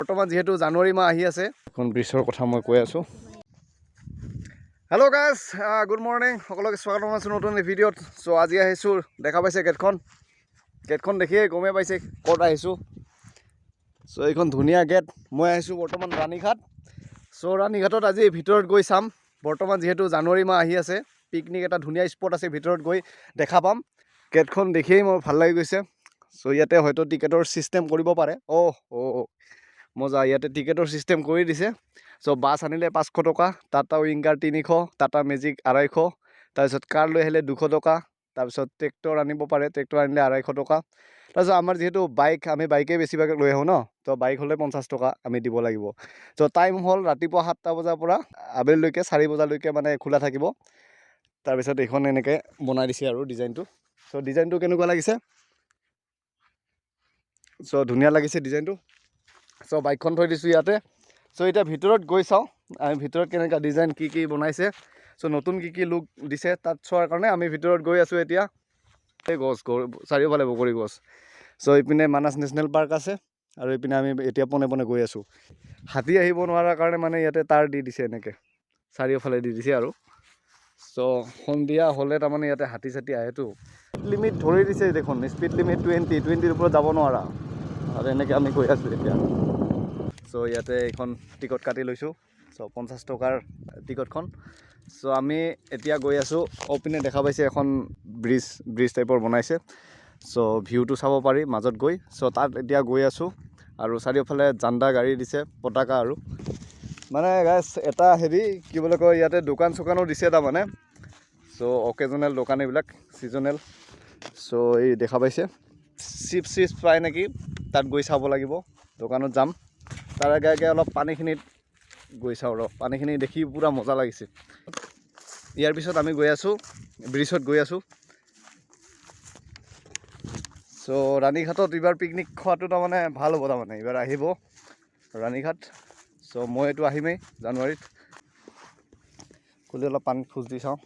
বৰ্তমান যিহেতু জানুৱাৰী মাহ আহি আছে, এখন ব্ৰিজৰ কথা মই কৈ আছোঁ। হেল্ল' গাইজ, গুড মৰ্ণিং, সকলোকে স্বাগতম জনাইছোঁ নতুন ভিডিঅ'ত। চ' আজি আহিছোঁ, দেখা পাইছে গেটখন, গেটখন দেখিয়ে গমেই পাইছে ক'ত আহিছোঁ। চ' এইখন ধুনীয়া গেট। মই আহিছোঁ বৰ্তমান ৰাণীঘাট। চ' ৰাণীঘাটত আজি ভিতৰত গৈ চাম। বৰ্তমান যিহেতু জানুৱাৰী মাহ আহি আছে, পিকনিক এটা ধুনীয়া স্পট আছে, ভিতৰত গৈ দেখা পাম। গেটখন দেখিয়েই মোৰ ভাল লাগি গৈছে। চ' ইয়াতে হয়তো টিকেটৰ ছিষ্টেম কৰিব পাৰে। অ' অ' মজা, ইয়াতে টিকেটৰ ছিষ্টেম কৰি দিছে। চ' বাছ আনিলে 500 টকা, টাটা উইংগাৰ 300, টাটা মেজিক 250, তাৰপিছত কাৰ লৈ আহিলে 200 টকা, তাৰপিছত ট্ৰেক্টৰ আনিব পাৰে, ট্ৰেক্টৰ আনিলে 250 টকা। তাৰপিছত আমাৰ যিহেতু বাইক, আমি বাইকেই বেছিভাগ লৈ আহোঁ ন, তো বাইক হ'লে 50 টকা আমি দিব লাগিব। চ' টাইম হ'ল ৰাতিপুৱা 7টা বজাৰ পৰা আবেলিলৈকে 4 বজালৈকে মানে খোলা থাকিব। তাৰপিছত এইখন এনেকৈ বনাই দিছে আৰু ডিজাইনটো। চ' ডিজাইনটো কেনেকুৱা লাগিছে? চ' ধুনীয়া লাগিছে ডিজাইনটো। চ' বাইকখন থৈ দিছোঁ ইয়াতে। চ' এতিয়া ভিতৰত গৈ চাওঁ আমি ভিতৰত কেনেকুৱা ডিজাইন, কি কি বনাইছে, চ' নতুন কি কি লুক দিছে, তাত চোৱাৰ কাৰণে আমি ভিতৰত গৈ আছোঁ এতিয়া। এই গছ, চাৰিওফালে বগৰী গছ। চ' ইপিনে মানাছ নেশ্যনেল পাৰ্ক আছে আৰু ইপিনে আমি এতিয়া পোনে পোনে গৈ আছোঁ। হাতী আহিব নোৱাৰাৰ কাৰণে মানে ইয়াতে তাঁৰ দি দিছে, এনেকৈ চাৰিওফালে দি দিছে আৰু। চ' সন্ধিয়া হ'লে তাৰমানে ইয়াতে হাতী চাতী আহেতো। লিমিট ধৰি দিছে দেখোন, স্পীড লিমিট 20, 20ৰ ওপৰত যাব নোৱাৰা। আৰু এনেকৈ আমি গৈ আছোঁ এতিয়া। চ' ইয়াতে এইখন টিকট কাটি লৈছোঁ। চ' 50 টকাৰ টিকটখন। চ' আমি এতিয়া গৈ আছোঁ। অপিনে দেখা পাইছে এখন ব্ৰিজ, ব্ৰিজ টাইপৰ বনাইছে। চ' ভিউটো চাব পাৰি মাজত গৈ। চ' তাত এতিয়া গৈ আছোঁ আৰু চাৰিওফালে জান্দা গাড়ী দিছে, পতাকা আৰু মানে গাইছ এটা হেৰি কি বুলি কয়, ইয়াতে দোকান চোকানো দিছে তাৰমানে। চ' অকেজনেল দোকান এইবিলাক, ছিজনেল। চ' এই দেখা পাইছে, চিপছ চিপছ পায় নেকি, তাত গৈ চাব লাগিব। দোকানত যাম, তাৰ আগে আগে অলপ পানীখিনিত গৈ চাওঁ ৰ। পানীখিনি দেখি পূৰা মজা লাগিছে। ইয়াৰ পিছত আমি গৈ আছোঁ, ব্ৰিজত গৈ আছোঁ। চ' ৰাণীঘাটত এইবাৰ পিকনিক খোৱাটো তাৰমানে ভাল হ'ব, তাৰমানে এইবাৰ আহিব ৰাণীঘাট। চ' মই এইটো আহিমেই জানুৱাৰীত। খুলি অলপ পানীত খোজ দি চাওঁ।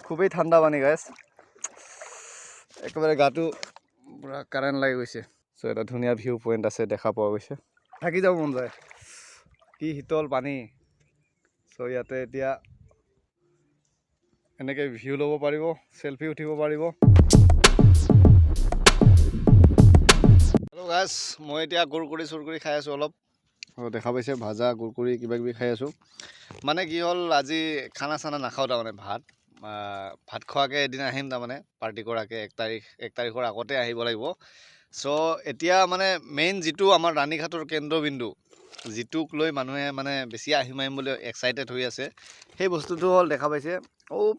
খুবেই ঠাণ্ডা পানী গাইছ, একেবাৰে গাটো পূৰা কাৰেণ্ট লাগি গৈছে। চ' এটা ধুনীয়া ভিউ পইণ্ট আছে, দেখা পোৱা গৈছে, থাকি যাব মন যায়, কি শীতল পানী। চ' ইয়াতে এতিয়া এনেকৈ ভিউ ল'ব পাৰিব, চেলফি উঠিব পাৰিব। হেল্ল' গাইছ, মই এতিয়া কুৰকুৰি চুৰকুৰি খাই আছোঁ অলপ। দেখা পাইছে, ভাজা কুৰকুৰি কিবা কিবি খাই আছোঁ। মানে কি হ'ল, আজি খানা চানা নাখাওঁ তাৰমানে, ভাত ভাত খোৱাকৈ এদিন আহিম তাৰমানে, পাৰ্টি কৰাকৈ 1 তাৰিখ, 1 তাৰিখৰ আগতে আহিব লাগিব। চ' এতিয়া মানে মেইন যিটো আমাৰ ৰাণীঘাটৰ কেন্দ্ৰবিন্দু, যিটোক লৈ মানুহে মানে বেছি আহিম আহিম বুলি এক্সাইটেড হৈ আছে, সেই বস্তুটো হ'ল দেখা পাইছে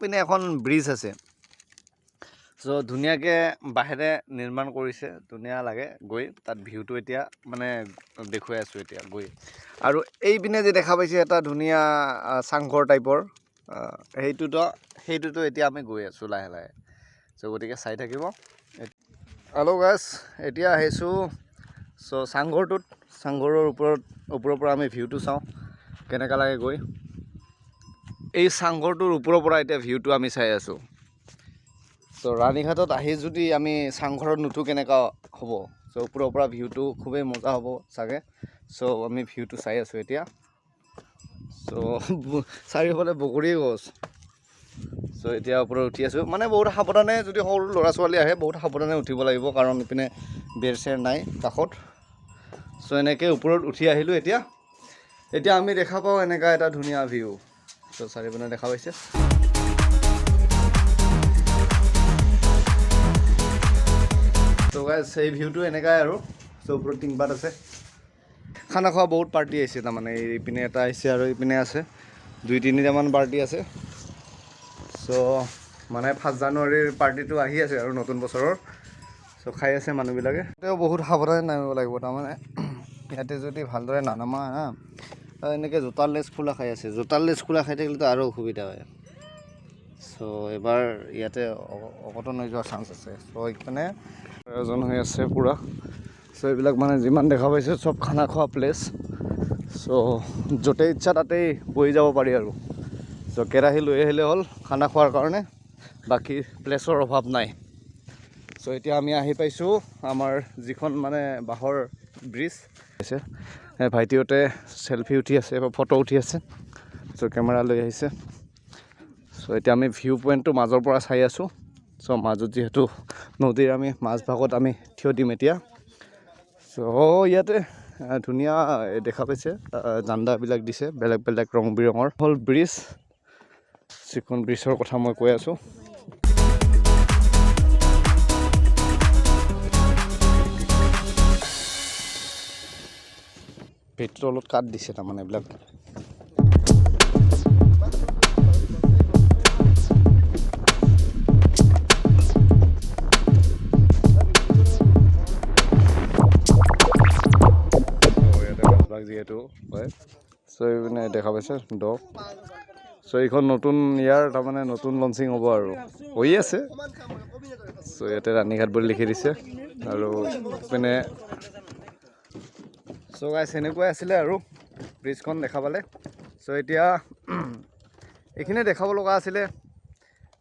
পিনে এখন ব্ৰিজ আছে। চ' ধুনীয়াকৈ বাঁহেৰে নিৰ্মাণ কৰিছে, ধুনীয়া লাগে গৈ তাত ভিউটো। এতিয়া মানে দেখুৱাই আছোঁ এতিয়া গৈ। আৰু এইপিনে যে দেখা পাইছে এটা ধুনীয়া চাংঘৰ টাইপৰ, সেইটোতো এতিয়া আমি গৈ আছোঁ লাহে লাহে। চ' গতিকে চাই থাকিব। হেল্ল' গাইছ, এতিয়া আহিছোঁ চ' চাংঘৰটোত। চাংঘৰৰ ওপৰৰ পৰা আমি ভিউটো চাওঁ কেনেকুৱা লাগে গৈ। এই চাংঘৰটোৰ ওপৰৰ পৰা এতিয়া ভিউটো আমি চাই আছোঁ। চ' ৰাণীঘাটত আহি যদি আমি চাংঘৰত নুঠো কেনেকুৱা হ'ব? চ' ওপৰৰ পৰা ভিউটো খুবেই মজা হ'ব চাগে। চ' আমি ভিউটো চাই আছোঁ এতিয়া। চ' চাৰিওফালে বগৰী গছ। চ' এতিয়া ওপৰত উঠি আছোঁ, মানে বহুত সাৱধানে, যদি সৰু ল'ৰা ছোৱালী আহে বহুত সাৱধানে উঠিব লাগিব, কাৰণ ইপিনে বেৰ চেৰ নাই কাষত। চ' এনেকৈ ওপৰত উঠি আহিলোঁ এতিয়া। এতিয়া আমি দেখা পাওঁ এনেকুৱা এটা ধুনীয়া ভিউ। চ' চাৰিওপিনে দেখা পাইছে। ত' গাইজ, এই ভিউটো এনেকুৱাই আৰু। চ' ওপৰত টিংপাত আছে। খানা খোৱা বহুত পাৰ্টি আহিছে তাৰমানে, এইপিনে এটা আহিছে আৰু এইপিনে আছে, দুই তিনিটামান পাৰ্টি আছে। চ' মানে 1 জানুৱাৰীৰ পাৰ্টিটো আহি আছে আৰু নতুন বছৰৰ। চ' খাই আছে মানুহবিলাকে। তেওঁ বহুত সাৱধানে নামিব লাগিব তাৰমানে, ইয়াতে যদি ভালদৰে নানামা হা, এনেকৈ জোতাৰ লেচ খোলা খাই আছে। জোতাৰ লেচ খোলা খাই থাকিলেতো আৰু অসুবিধা হয়। চ' এবাৰ ইয়াতে অঘটন হৈ যোৱাৰ চান্স আছে। চ' সেইকাৰণে আয়োজন হৈ আছে পূৰা। চ' এইবিলাক মানে যিমান দেখা পাইছে চব খানা খোৱা প্লেচ। চ' য'তেই ইচ্ছা তাতেই বহি যাব পাৰি আৰু। চ' কেৰাহী লৈ আহিলে হ'ল খানা খোৱাৰ কাৰণে, বাকী প্লেচৰ অভাৱ নাই। চ' এতিয়া আমি আহি পাইছোঁ আমাৰ যিখন মানে বাঁহৰ ব্ৰিজ আছে। ভাইটিহঁতে চেলফি উঠি আছে বা ফটো উঠি আছে। চ' কেমেৰা লৈ আহিছে। চ' এতিয়া আমি ভিউ পইণ্টটো মাজৰ পৰা চাই আছোঁ। চ' মাজত যিহেতু নদীৰ আমি মাজভাগত আমি থিয় দিম এতিয়া। চ' ইয়াতে ধুনীয়া দেখা পাইছে, জাণ্ডাবিলাক দিছে বেলেগ বেলেগ ৰং বিৰঙৰ। হ'ল ব্ৰিজ, যিখন ব্ৰিজৰ কথা মই কৈ আছোঁ। ভিতৰত কাঠ দিছে তাৰমানে এইবিলাক। ইয়াতে মাজভাগ যিহেতু হয়, চ' এইপিনে দেখা পাইছে দ। চ' এইখন নতুন ইয়াৰ তাৰমানে নতুন লঞ্চিং হ'ব আৰু হৈয়ে আছে। চ' ইয়াতে ৰাণীঘাট বুলি লিখি দিছে আৰু ইপিনে। চ' গাইছ, এনেকুৱাই আছিলে আৰু ব্ৰিজখন দেখা পালে। চ' এতিয়া এইখিনিয়ে দেখাব লগা আছিলে।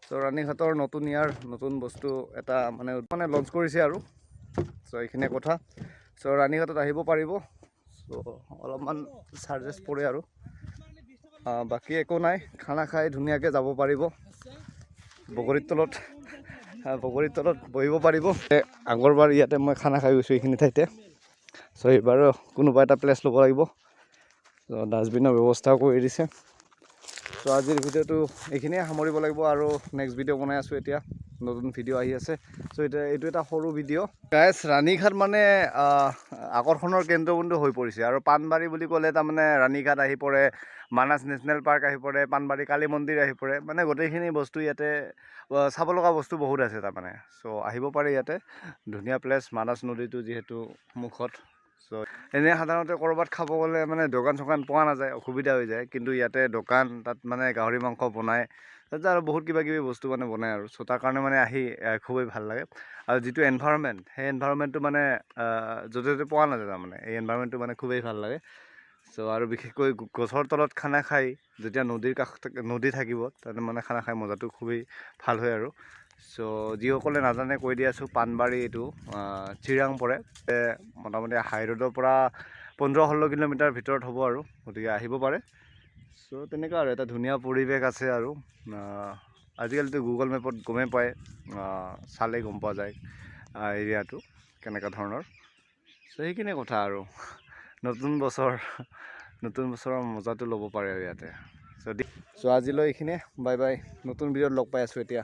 চ' ৰাণীঘাটৰ নতুন ইয়াৰ নতুন বস্তু এটা মানে লঞ্চ কৰিছে আৰু। চ' এইখিনিয়ে কথা। চ' ৰাণীঘাটত আহিব পাৰিব। চ' অলপমান চাৰ্জেছ পৰে আৰু বাকী একো নাই। খানা খাই ধুনীয়াকৈ যাব পাৰিব, বগৰীৰ তলত বহিব পাৰিব। আগৰবাৰ ইয়াতে মই খানা খাই গৈছোঁ এইখিনি ঠাইতে। চ' এইবাৰো কোনোবা এটা প্লেচ ল'ব লাগিব। চ' ডাষ্টবিনৰ ব্যৱস্থাও কৰি দিছে। চ' আজিৰ ভিডিঅ'টো এইখিনিয়ে সামৰিব লাগিব আৰু নেক্সট ভিডিঅ' বনাই আছোঁ। এতিয়া নতুন ভিডিঅ' আহি আছে। চ' এতিয়া এইটো এটা সৰু ভিডিঅ', গাইছ। ৰাণীঘাট মানে আকৰ্ষণৰ কেন্দ্ৰবিন্দু হৈ পৰিছে আৰু পাণবাৰী বুলি ক'লে তাৰমানে ৰাণীঘাট আহি পৰে, মানাছ নেশ্যনেল পাৰ্ক আহি পৰে, পাণবাৰী কালী মন্দিৰ আহি পৰে। মানে গোটেইখিনি বস্তু ইয়াতে চাব লগা বস্তু বহুত আছে তাৰমানে। চ' আহিব পাৰে ইয়াতে, ধুনীয়া প্লেচ, মানাছ নদীটো যিহেতু মুখত। চ' এনেই সাধাৰণতে ক'ৰবাত খাব গ'লে মানে দোকান চোকান পোৱা নাযায়, অসুবিধা হৈ যায়। কিন্তু ইয়াতে দোকান, তাত মানে গাহৰি মাংস বনায় তাত আৰু বহুত কিবা কিবি বস্তু মানে বনায় আৰু। চ' তাৰ কাৰণে মানে আহি খুবেই ভাল লাগে। আৰু যিটো এনভাইৰনমেণ্ট, সেই এনভাইৰনমেণ্টটো মানে য'তে ত'তে পোৱা নাযায়। তাৰমানে এই এনভাইৰনমেণ্টটো মানে খুবেই ভাল লাগে। চ' আৰু বিশেষকৈ গছৰ তলত খানা খাই যেতিয়া নদীৰ কাষ নদী থাকিব, তাতে মানে খানা খাই মজাটো খুবেই ভাল হয় আৰু। চ' যিসকলে নাজানে কৈ দি আছোঁ, পাণবাৰী এইটো চিৰাং পৰে। মোটামুটি হাই ৰোডৰ পৰা 15-16 কিলোমিটাৰ ভিতৰত হ'ব আৰু, গতিকে আহিব পাৰে। চ' তেনেকুৱা আৰু এটা ধুনীয়া পৰিৱেশ আছে আৰু আজিকালিতো গুগল মেপত গমেই পায়, চালেই গম পোৱা যায় এৰিয়াটো কেনেকুৱা ধৰণৰ। চ' সেইখিনিয়ে কথা আৰু নতুন বছৰৰ মজাটো ল'ব পাৰে আৰু ইয়াতে। চ' আজিলৈ এইখিনিয়ে, বাই বাই। নতুন ভিডিঅ'ত লগ পাই আছোঁ এতিয়া।